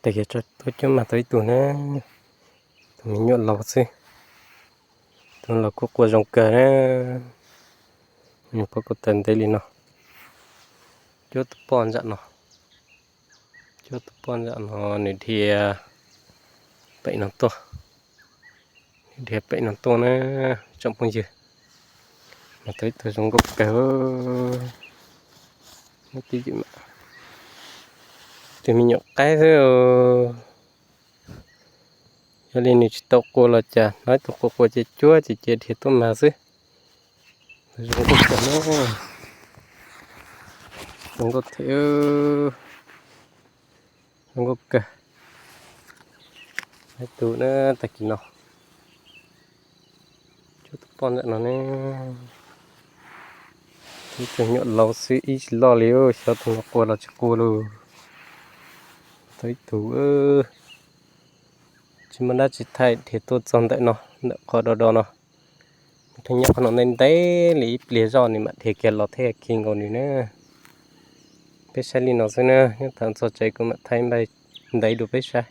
Tag kis tso tuaj cuab mag tau ib tug na, tus me nyuam laus xwb. Tus los kuj qua zoo kawg na, nws pob kua tawv ntev li no. Cuab tus poj ntsam no, cuab tus poj ntsam no nws dhia pem no tuaj, nws dhia pem no tuaj na, tsoom phooj ywg. Mas tau ib tug zoo nkauj kawg, tus me nyuam qaib xwb. Yog li nws tsis tau qua los cas, hnov ib tug qua qua ces cuab ces cia dhia tuaj mag xwb. Zoo nkauj kawg na, zoo nkauj thiab, zoo nkauj kawg. Ib tug na, tag kis no cuab tus poj ntsam no ne, ib tug nyuam laus xwb ib tsis loj li, xyov tus no qua los tsis qua lawm. Tau ib tug, tsis muaj dab tsi thaij, dhia tuaj txog ntawm no, ntawm qhov do do no. Nws nyob qhov no ntev ntev li ib pliag zoj nws mam dhia kiag los thiab khi nkaus nws na. Peb saib li no xwb na, nyob thaum txog tsev kuv mam thaij npaj ntev dua peb saib.